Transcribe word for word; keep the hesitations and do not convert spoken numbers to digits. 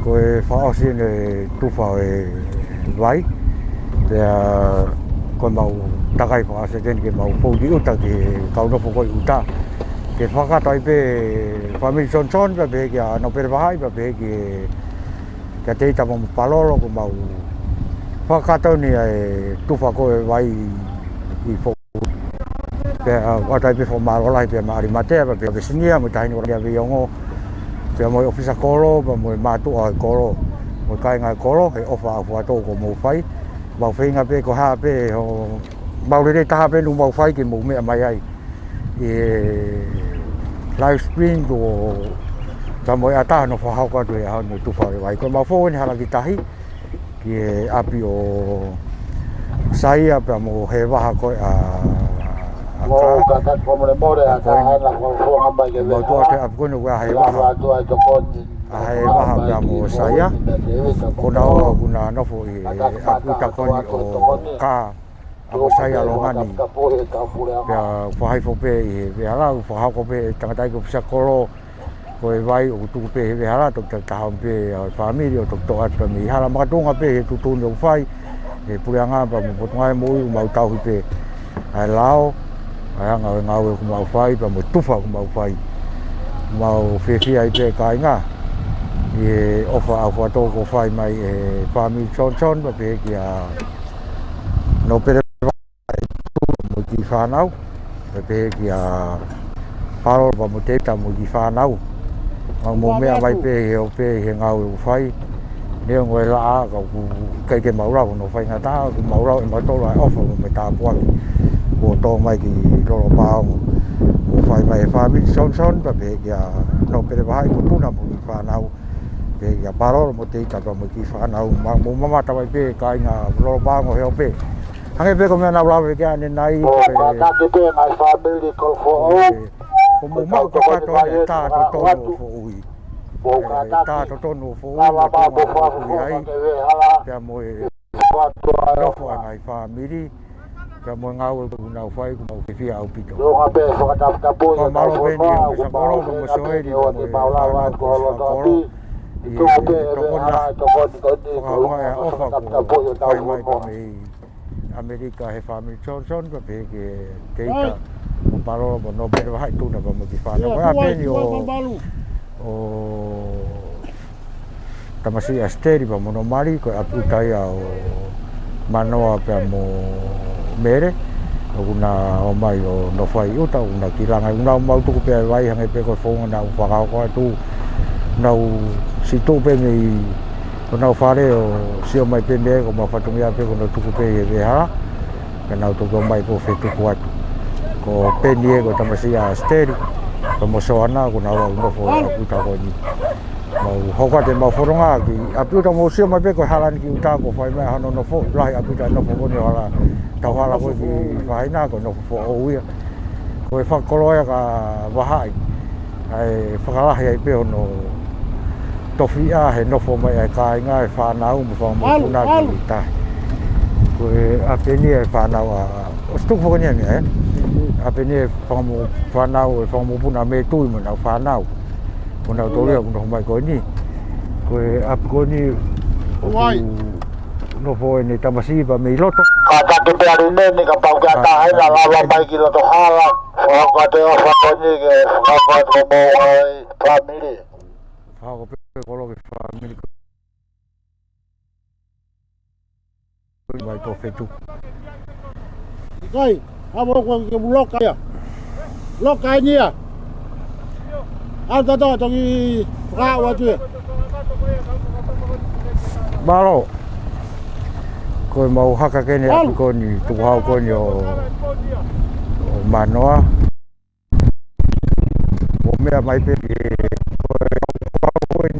Ko e fakaʻosi eni e tufa ʻo e vai, pea ko ʻemau takai fakaʻosi eni ke mau fou ki ʻuta ki he kau nofo ko ē ʻi ʻuta. Ke fakakakato ai pē fāmili Johnson, pea pehē kia Nōpele Vahaʻi, pea pehē kia, kia Teita mo Palolo, ko ʻemau fakakakato eni ʻa e tufa ko ē vai ʻi Fou. Pea, ʻoatu ai pē fakamālō lahi pea maʻa ʻAlimatea, pea pehē kia Pesinia, mo e Taʻahine Viongo, pea mo e ʻōfisa kolo, pea mo e mātuʻa ʻo e kolo, mo e kāinga ʻo e kolo, he ʻofa ʻaufaiato kuo mou fai. Mau feinga pē ko e hā pē, ʻo, mau lelei taha pē ʻoku mau fai ke mou meʻa mai ai ʻi he live stream ko, pea mo e ʻatā hono fakahoko atu he ʻaho ni e tufa ʻo e vai. Ko ʻemau fou eni hala ki tahi, ki he ʻapi ʻo Saia pea mo Hevaha ko ē ʻa, ʻa Ka. Ka ka ka mole mole a ka ana ko fo ngā mai ke mau tuʻu atu he ʻapi ko eni ʻo Hevaha. Atu ai tokoni. ʻA Hevaha pea mo Saia. Ko naua ʻoku na nofo ʻi he ʻapi ʻuta ko eni ʻo Ka, ʻa ko Saia Longani. Pea faifo pē ʻi he vehala, ʻoku fakahoko pē ʻe he tangataʻeiki ʻōfisa kolo, ko e vai ʻoku tuku pē he vehala, toki takitaha pē ʻa e fāmili ʻo toki toʻo atu pē mei hala makatuʻunga pē he tuʻutuʻuni ʻoku fai ʻe he puleʻanga pea mo e Potungāue Moʻui, ʻoku mau tauhi pē ʻa e lao, ʻa e anga ʻo e ngāue ʻoku mau fai, pea mo e tufa ʻoku mau fai. Mau fiefia ai pē kāinga ʻi he ʻofa ʻaufaiato kuo fai mai ʻe he fāmili Johnson, pea pehē kia Nōpele mo e kiʻi fānau, pea pehē kia Palolo pea mo Teita mo e kiʻi fānau. Mau mou meʻa mai pē he ʻope he ngāue ʻoku fai. Neongo e laʻā ka ʻoku ʻikai ke mau lava hono faingataʻa, ʻoku mau lava ʻe mautolu ʻa e ʻofa mo e tāpuaki kuo tō mai ki Lolopaongo. Kuo fai mai ʻe he fāmili Johnson, pea pehē kia Nōpele Vahaʻi mo Tuna mo e kiʻi fānau. Pehē kia Palolo mo Teita pea mo e kiʻi fānau. Mau mou mamata mai pē kāinga Lolopaongo he ʻope. Hangē pē ko e meʻa naʻa ku lave ki ai ʻanenai, ʻoku kātaki pē ngaahi fāmili ko Foʻou. Ko mou maʻu kakato ʻa e tā totonu ʻo Foʻui. ʻE, tā totonu ʻo Foʻui, ʻoku mau ʻofa ai. Pea mo e nofo ʻa e ngaahi fāmili, pea mo e ngāue ʻoku nau fai, ʻoku mau fiefia ʻaupito. Fakamālō pē eni ʻe he ʻōfisa kolo, pea mo Soeli, pea mo e fānau ʻōfisa kolo. ʻI he tokoni, fakahoko ʻa e ʻofa kuo fai mai pea mei ʻAmelika he fāmili Johnson, pea pehē kia Teita mo Palolo mo Nōpele Vahaʻi, Tuna pea mo e kiʻi fānau. Ko e ʻapi eni ʻo, ʻo tamasiʻi ʻa Siteli pea mo Nōmali, ko e ʻapi ʻuta ia ʻo Manoa pea mo Mele. ʻOku na ō mai ʻo nofo ai ʻi ʻuta, ʻoku na kiʻi langa, ʻoku nau mau tuku pē ʻa e vai hangē pē ko e founga naʻa ku fakahoko atu. Nau siʻi tuʻu pē mei honau fale ʻo sio mai pē mei ai, ko ʻemau fatongia pē ko hono tuku pē ʻi he vehala. Ka nau toki ō mai ʻo fetuku atu. Ko Peni ē, ko e tamasiʻi ʻa Siteli pea mo Soana, ʻoku nau ō ʻo nofo ʻi he ʻapi ʻuta ko eni. Mau hoko atu ʻemau fononga ki ʻapi ʻuta, mou sio mai pē ko e hala eni ki ʻuta kuo fai mai hono nofo, lahi ʻapi ʻuta ʻe nofo ko eni ʻo hala, tau hala ko ē ki Faʻahinga, ko e nofo Foʻou ia. Ko e fakakoloa ia kia Vahaʻi, ʻa e fakalahi ai pē hono tofiʻa he nofo mai ʻa e kāinga, ʻa e fānau mo e fanga mokopuna ki tahi. Ko e ʻapi eni ʻa e fānau ʻa, ʻosi tuku foki eni ē? ʻApi eni ʻa e fanga mo-, fānau, ʻa e fanga mokopuna mei Tui mo ʻenau fānau. Ko nautolu ia ʻoku nofo mai ko eni. Ko e ʻapi ko eni ʻoku nofo ʻene tamasiʻi pea mei loto. Kātaki pē ʻa Limeni kapau ʻe ʻatā hena, lava mai ki loto hala. Fakahoko atu e ʻofa ko eni ke fakahoko atu mo e fāmili. Fakahoko pē kolo ki he fāmili. Mai tō fetu. Kai, ʻa mo ko ke mu loka ia. Loka eni ia. ʻAlu tata toki fakaʻau atu ia. Mālō. Ko ʻemau haka ko eni ʻapi ko eni tukuhau ko eni ʻo, ʻo Manoa. Mou meʻa mai pē ki he